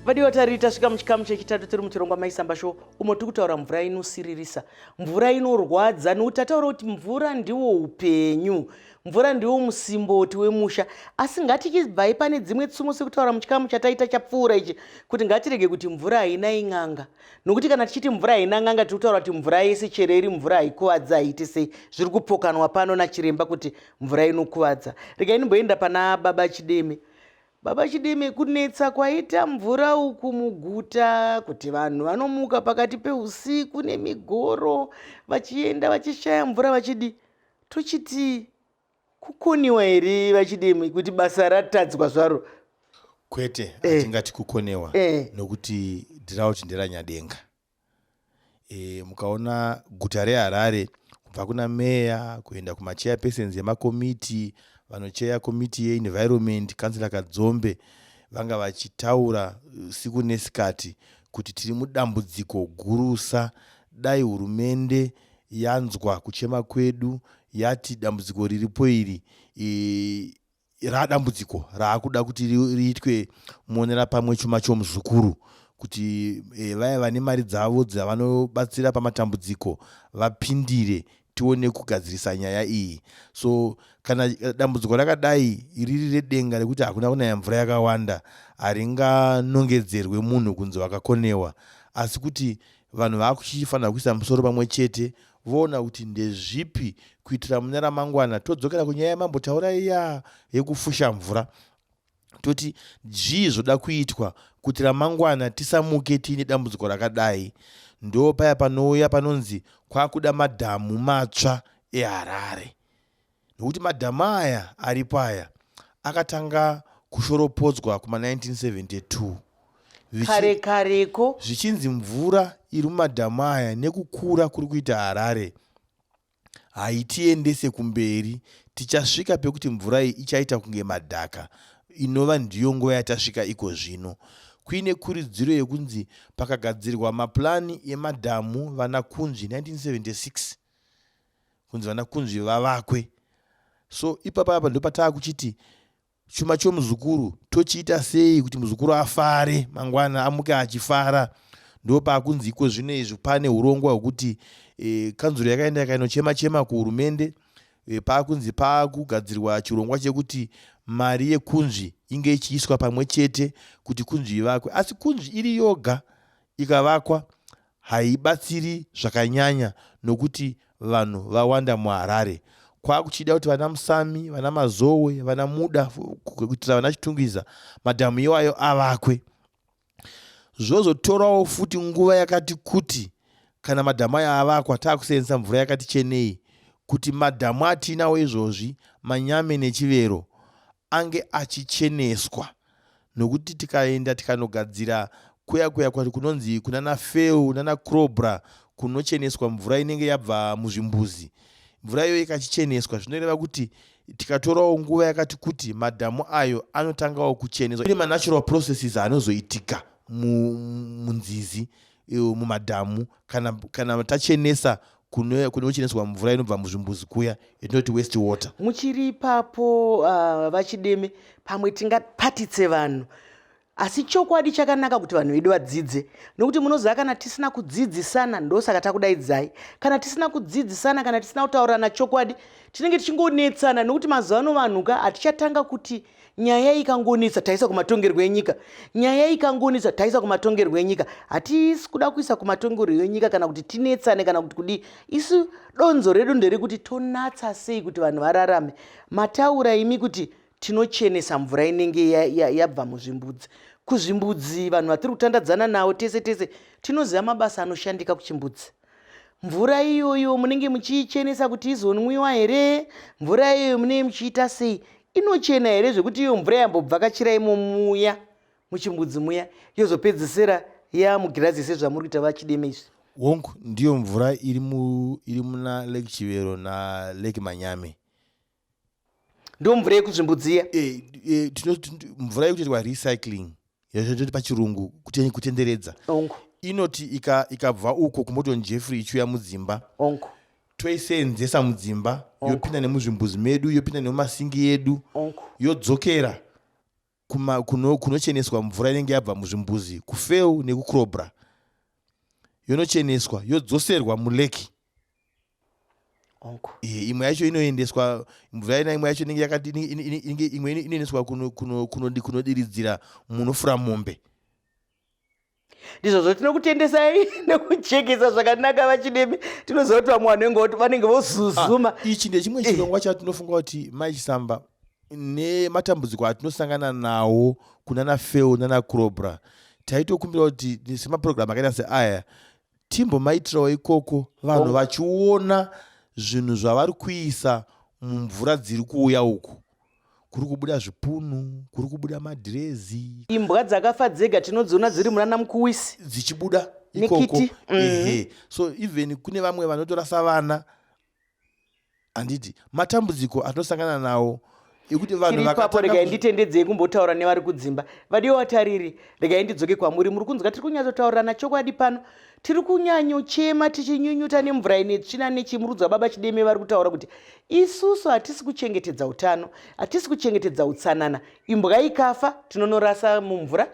Vadiwa tariri, tasvika muchikamu chechitatu tiri muchirongwa Maisamba Show, umo tiri kutaura mvura inosiririsa, mvura inorwadza, nokuti tataura kuti mvura ndiwo upenyu, mvura ndiwo musimboti wemusha. Asi ngatichibvai pane dzimwe tsumo sekutaura muchikamu chataita chapfuura ichi kuti ngatirege kuti mvura haina in'anga, nokuti kana tichiti mvura haina n'anga tiri kutaura kuti mvura yese chero iri mvura haikuvadzi, haiti sei. Zviri kupokanwa pano nachiremba kuti mvura inokuvadza. Regai ndimboenda pana Baba Chideme. Baba Chideme, kunetsa kwaita mvura uku muguta kuti vanhu vanomuka pakati peusiku nemigoro vachienda vachishaya mvura vachidi, tochiti kukoniwa here, VaChideme, kuti basa ratadzwa zvaro? Kwete, hatingati kukonewa, nokuti drought nderanyadenga. Mukaona guta reHarare, kubva kuna meya kuenda kumachairpersons emakomiti vanocheya komiti yeenvironment, Councillor Kadzombe, vanga vachitaura siku nesikati kuti tiri mudambudziko gurusa. Dai hurumende yanzwa kuchema kwedu, yati dambudziko riripo iri radambudziko raakuda kuti riitwe muonera pamwe, chuma chomuzukuru, kuti vaya vane mari dzavo dzavanobatsira pamatambudziko vapindire, tione kugadzirisa nyaya iyi. So kana dambudziko rakadai riri redenga rekuti hakuna kunaya mvura yakawanda, haringanongedzerwe munhu kunzi wakakonewa, asi kuti vanhu vakuchifanira kuisa musoro pamwe chete, voona kuti ndezvipi kuitira mune ramangwana. Todzokera kunyaya yamambotaura iya yekufusha mvura, toti zvii zvoda kuitwa kuti ramangwana tisamuke tiine dambudziko rakadai? Ndo paya panouya panonzi kwakuda madhamu matsva eHarare, nokuti madhamu aya aripo aya akatanga kushoropodzwa kuma1972. Kare kareko. Zvichinzi mvura iri mumadhamu aya nekukura kuri kuita Harare haitiendese kumberi, tichasvika pekuti mvura iyi ichaita kunge madhaka, inova ndiyo nguva yatasvika iko zvino. Kuine kuridziro yekunzi pakagadzirwa mapurani emadhamu vana Kunzvi 1976, kunzi vana Kunzvi vavakwe. So ipapa apa ndopataa kuchiti chuma chomuzukuru tochiita sei kuti muzukuru afare mangwana, amuke achifara? Ndo paakunzi iko zvino izvi pane urongwa hwekuti kanzuro yakaenda yakainochema chema kuhurumende, paakunzi paakugadzirwa chirongwa chekuti mari yeKunzvi inge ichiiswa pamwe chete kuti Kunzvi ivakwe. Asi Kunzvi iri yoga ikavakwa haibatsiri zvakanyanya, nokuti vanhu vawanda muHarare. Kwakuchida kuti vana Musami, vana Mazowe, vana Muda, kuitira vana Chitungwiza, madhamu iwayo avakwe. Zvozotorawo futi nguva yakati kuti kana madhamu ayo avakwa, taakuseenzesa mvura yakati chenei, kuti madhamu atinawo izvozvi, Manyame neChivero, ange achicheneswa, nokuti tikaenda tikanogadzira kuya kuya kunonzi kunana Feu nana Crobra kunocheneswa mvura inenge yabva muzvimbuzi, mvura iyoyo ikachicheneswa, zvinoreva kuti tikatorawo nguva yakati kuti madhamu ayo anotangawo kucheneswa. Kune manatural processes anozoitika munzizi, mumadhamu, kana tachenesa kunocheneswa mvura inobva muzvimbuzi kuya yatinoti waste water. Muchiri ipapo, VaChideme, pamwe tingapatitse vanhu, asi chokwadi chakanaka kuti vanhu vedu vadzidze, nokuti munoziva kana tisina kudzidzisana, ndosaka takudaidzai, kana tisina kudzidzisana, kana tisina kutaurirana chokwadi, tinenge tichingonetsana, nokuti mazuva ano vanhu ka hatichatanga kuti nyaya ikangonetsa taisa kumatongerwo enyika, nyaya ikangonetsa taisa kumatongerwo enyika. Hatisi kuda kuisa kumatongerwo enyika kana kuti tinetsane kana kuti kudii. Isu donzo redu nderekuti tonatsa sei kuti vanhu vararame. Mataura imi kuti tinochenesa mvura inenge yabva muzvimbudzi. Kuzvimbudzi vanhu vatiri kutandadzana navo tese tese tinoziva mabasa anoshandika kuchimbudzi. Mvura iyoyo munenge muchiichenesa kuti izonwiwa here? Mvura iyoyo munenge muchiita sei? Inochena here zvekuti iyo mvura yambobvakachira imo muya muchimbudzi muya yozopedzisira yamugirazi sezvamuri kuita, VaChideme, izvi? Hongu, ndiyo mvura iri muna Lake Chivero naLake Manyame. Ndo mvura yekuzvimbudziya? E, mvura yekutoitwa recycling, yatoti pachirungu kutenderedza. Inoti ikabva uko kuMorton Jeffrey ichiuya mudzimba, toiseenzesa mudzimba, yopinda nemuzvimbuzi medu, yopinda nemumasingi edu, yodzokera. Kunocheneswa mvura inenge yabva muzvimbuzi kuFell nekuCrowborough, yonocheneswa, yodzoserwa mulake. Imwe yacho inoendeswa mvura ina, imwe yacho inenge yakati imwe inoendeswa kunodiridzira munofura mombe. Ndizvozvo, tinokutendesai nekuchekesa zvakanaka, VaChideme. Tinoziva kuti vamwe vanenge vanenge vozuzuma. Ah, ichi ndechimwe chirongwa chatinofunga kuti, Maichisamba, nematambudziko atinosangana nawo kunana Fell nana Crowborough, taitokumbira kuti semapurogiramu akaita seaya timbomaitirawo ikoko, vanhu vachiona zvinhu zvavari kuisa mumvura dziri kuuya uku. Kuri kubuda zvipunu, kuri kubuda madhirezi. Imbwa dzakafa dzega tinodziona dziri munana Mukuwisi. Dzichibuda ikoko. Nekiti. Ehe, so even kune vamwe vanotorasa vana, handiti? Matambudziko atinosangana nawo ekuti vanhu Tiri ipapo. Vakatanga Regai nditendedzei kumbotaura nevari kudzimba. Vadiwa vatariri, regai ndidzoke kwamuri. Muri kunzwa, tiri kunyatsotaurirana chokwadi pano. Tiri kunyanyochema tichinyunyuta nemvura ine tsvina nechimurudzwa. Baba Chideme vari kutaura kuti isusu hatisi kuchengetedza utano, hatisi kuchengetedza utsanana. Imbwa ikafa tinonorasa mumvura,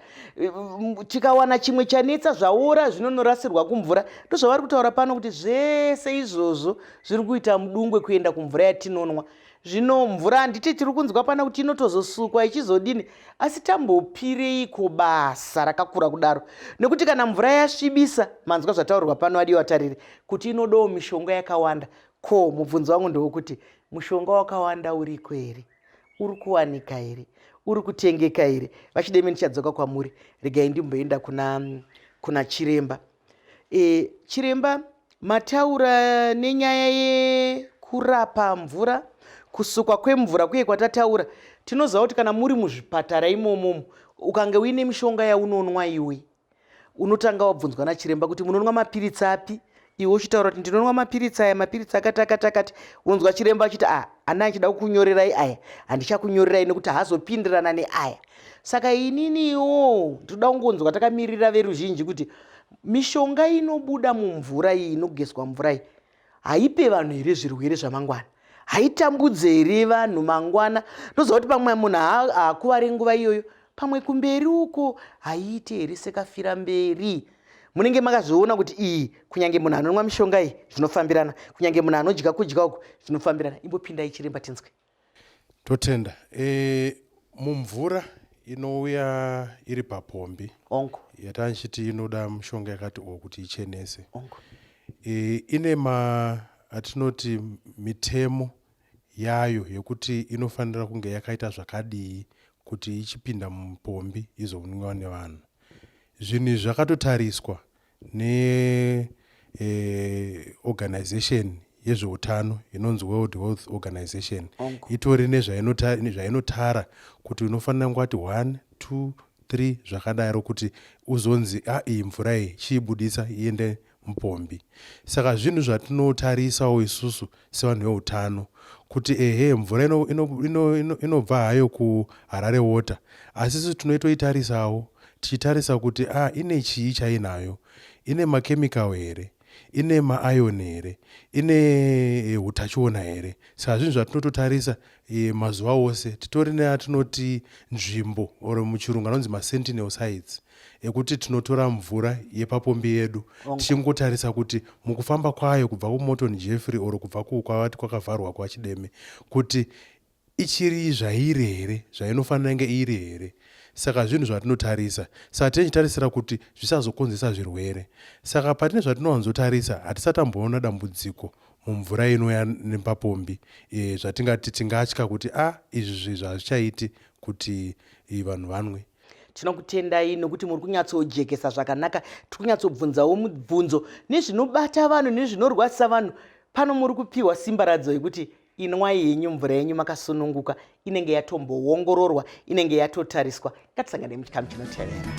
tikawana chimwe chanetsa, zvaora zvinonorasirwa kumvura. Ndozvavari kutaura pano kuti zvese izvozvo zviri kuita mudungwe kuenda kumvura yatinonwa. Zvino mvura, handiti tiri kunzwa pana kuti inotozosukwa ichizodini? Asi tambopireiko basa rakakura kudaro? Nekuti kana mvura yasvibisa, manzwa zvataurwa pano, adiwa tariri, kuti inodawo mishonga yakawanda. Ko mubvunzo wangu ndewekuti mushonga wakawanda uriko here? Uri kuwanika here? Uri kutengeka here? VaChideme, ndichadzoka kwamuri. Regai ndimboenda kuna chiremba. Chiremba, mataura nenyaya yekurapa mvura, kusukwa kwemvura kuye kwatataura. Tinoziva kuti kana muri muzvipatara imomomo, ukange uine mishonga yaunonwa iwe, unotanga wabvunzwa nachiremba kuti munonwa mapiritsi api. Iwe uchitaura kuti ndinonwa mapiritsi aya, mapiritsi akati akati akati, unonzwa chiremba achiti, "A, ana achida kukunyorerai aya, handichakunyorerai nekuti haazopindirana neaya." Saka ininiwo ndinoda kungonzwa takamirira veruzhinji kuti mishonga inobuda mumvura iyi, inogeswa mvura iyi, haipe vanhu here zvirwere zvamangwana? Haitambudze here vanhu mangwana? Ndoziva kuti pamwe munhu haakuvari nguva iyoyo, pamwe kumberi uko. Haiiti here sekafira mberi? Munenge makazviona kuti iyi, kunyange munhu anonwa mishonga iyi zvinofambirana, kunyange munhu anodya kudya uku zvinofambirana. Imbopindai, chiremba, tinzwe. Totenda. Mumvura inouya iri papombi yatanchiti inoda mishonga yakati o kuti ichenese, ine ma atinoti mitemo yayo yekuti inofanira kunge yakaita zvakadii kuti ichipinda mupombi izonwiwa nevanhu. Zvinhu izvi zvakatotariswa neorganization yezveutano inonzi World Health Organization. Itori nezvainotara kuti unofanira kungati 1, 2, 3 zvakadaro kuti uzonzi a iyi mvura iyi chiibudisa iende mupombi. Saka zvinhu zvatinotarisawo isusu sevanhu veutano kuti ehe, mvura inobva ino, ino, ino, ino hayo kuHarare Water, asi isu tinoitoitarisawo tichitarisa kuti a ine chii chainayo, ine machemical here, ine mairon here, ine utachiona here. Saka zvinhu zvatinototarisa mazuva ose. Titori neatinoti nzvimbo or muchirungu anonzi masentinel sites ekuti tinotora mvura yepapombi yedu tichingotarisa kuti mukufamba kwayo kubva kuMorton Jeffrey or kubva kwavati kwakavharwa kwaChideme kuti ichiri zvairi here, zvainofanira inge iri here. Saka zvinhu zvatinotarisa. Saka tinechitarisira kuti zvisazokonzesa zvirwere. Saka patine zvatinowanzotarisa, hatisati tamboona dambudziko mumvura inouya nepapombi zvatingati tingatya kuti a izvi zvinhu hazvichaiti kuti vanhu vanwe. Tinokutendai nokuti muri kunyatsojekesa zvakanaka. Tiri kunyatsobvunzawo mubvunzo nezvinobata vanhu, nezvinorwadzisa vanhu pano. Muri kupiwa simba radzo yekuti inwai henyu mvura yenyu makasununguka, inenge yatomboongororwa, inenge yatotariswa. Ngatisangane muchikamu chinotevera.